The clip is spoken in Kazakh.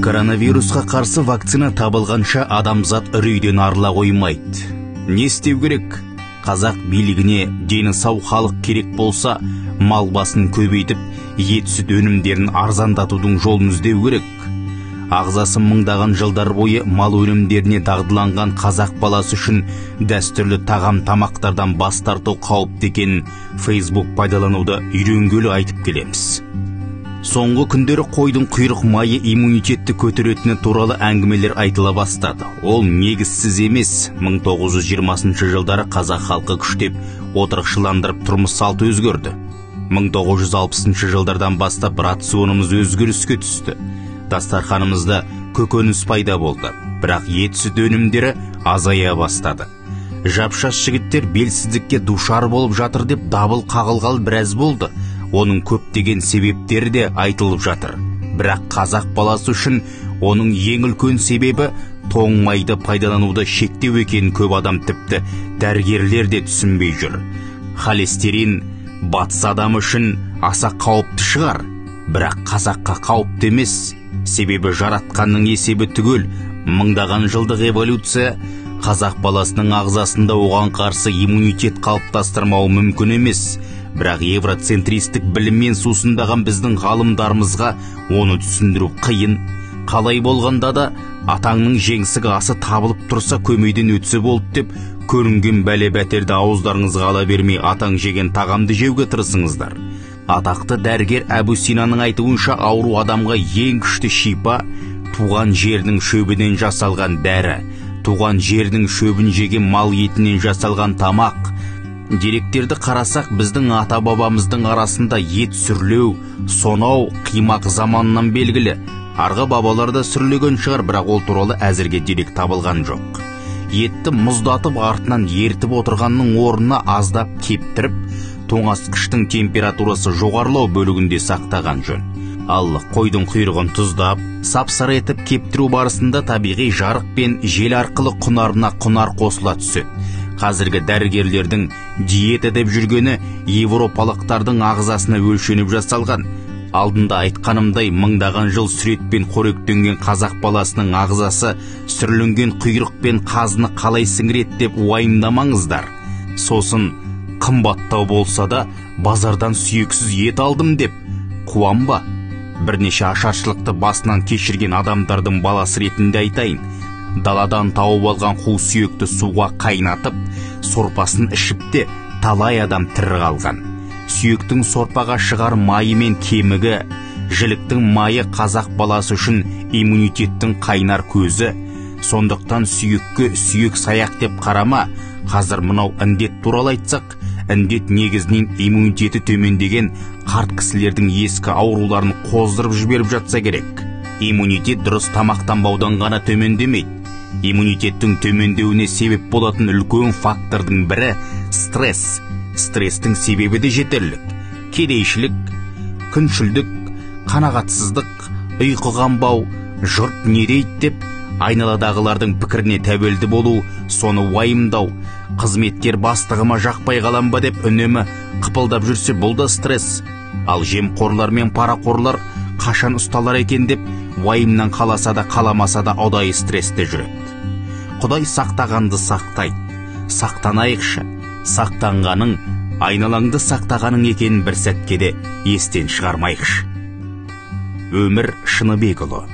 Коронавирусқа қарсы вакцина табылғанша адамзат үрейден арыла қоймайды. Не істеу керек? Қазақ билігіне дені сау халық керек болса, мал басын көбейтіп, ет сүт өнімдерін арзандатудың жолын іздеу керек. Ағзасы мыңдаған жылдар бойы мал өнімдеріне дағдыланған қазақ баласы үшін дәстүрлі тағам тамақтардан бас тарту қауіпті екенін Facebook пайдалануды үйренгелі айтып келеміз. Соңғы күндері қойдың құйрық майы иммунитетті көтеретіні туралы әңгімелер айтыла бастады. Ол негізсіз емес. 1920 жылдары қазақ халқы күштеп отырықшыландырып тұрмыс салты өзгерді. 1960 жылдардан бастап рационымыз өзгеріске түсті. Дастарханымызда көкөніс пайда болды, бірақ ет сүт өнімдері азая бастады. Жапшас жігіттер белсіздікке душар болып жатыр деп дабыл қағылғалы біраз болды. Оның көптеген себептері де айтылып жатыр. Бірақ қазақ баласы үшін оның ең үлкен себебі тоң майды пайдалануды шектеу екенін көп адам, тіпті дәрігерлер де түсінбей жүр. Холестерин батыс адамы үшін аса қауіпті шығар, бірақ қазаққа қауіпті емес. Себебі жаратқанның есебі түгел, мыңдаған жылдық эволюция қазақ баласының ағзасында оған қарсы иммунитет қалыптастырмауы мүмкін емес. Бірақ евроцентристік біліммен сусындаған біздің ғалымдарымызға оны түсіндіру қиын. Қалай болғанда да атаңның жеңсік асы табылып тұрса көмейден өтсе болды деп көрінген бәле бәтерді ауыздарыңызға ала бермей атаң жеген тағамды жеуге тырысыңыздар. Атақты дәрігер Әбу Синаның айтуынша, ауру адамға ең күшті шипа туған жердің шөбінен жасалған дәрі, туған жердің шөбін жеген мал етінен жасалған тамақ. Деректерді қарасақ, біздің ата-бабамыздың арасында ет сүрлеу сонау қимақ заманнан белгілі. Арғы бабалар да сүрлеген шығар, бірақ ол туралы әзірге дерек табылған жоқ. Етті мұздатып артынан ертіп отырғанның орнына аздап кептіріп, тоңазытқыштың температурасы жоғарылау бөлігінде сақтаған жөн. Ал қойдың құйрығын тұздап, сап-сары етіп кептіру барысында табиғи жарық пен жел арқылы құнарына құнар қосыла түседі. Қазіргі дәрігерлердің диета деп жүргені европалықтардың ағзасына өлшеніп жасалған. Алдында айтқанымдай, мыңдаған жыл сүретпен қоректенген қазақ баласының ағзасы сүрленген құйрық пен қазыны қалай сіңіреді деп уайымдамаңыздар. Сосын қымбаттау болса да базардан сүйексіз ет алдым деп қуанба. Бірнеше ашаршылықты басынан кешірген адамдардың баласы ретінде айтайын. Даладан тауып алған қу сүйекті суға қайнатып, сорпасын ішіп те талай адам тірі қалған. Сүйектің сорпаға шығар майы мен кемігі, жіліктің майы қазақ баласы үшін иммунитеттің қайнар көзі. Сондықтан сүйекке сүйек саяқ деп қарама. Қазір мынау індет туралы айтсақ, індет негізінен иммунитеті төмендеген қарт кісілердің ескі ауруларын қоздырып жіберіп жатса керек. Иммунитет дұрыс тамақтанбаудан ғана төмендемейді. Иммунитеттің төмендеуіне себеп болатын үлкен фактордың бірі стресс. Стресстің себебі де жетерлік. Кедейшілік, күншілдік, қанағатсыздық, ұйқы қанбау, жұрт не дейді деп айналадағылардың пікіріне тәуелді болу, соны уайымдау, қызметкер бастығыма жақпай қалам ба деп үнемі қыпылдап жүрсе, бұл да стресс. Ал жемқорлар мен парақорлар қашан ұсталар екен деп уайымнан қаласа да қаламаса да ұдайы стрессте жүреді. Құдай сақтағанды сақтайды. Сақтанайықшы. Сақтанғаның айналаңды сақтағаның екенін бір сәтке де естен шығармайықшы. Өмір Шыныбекұлы.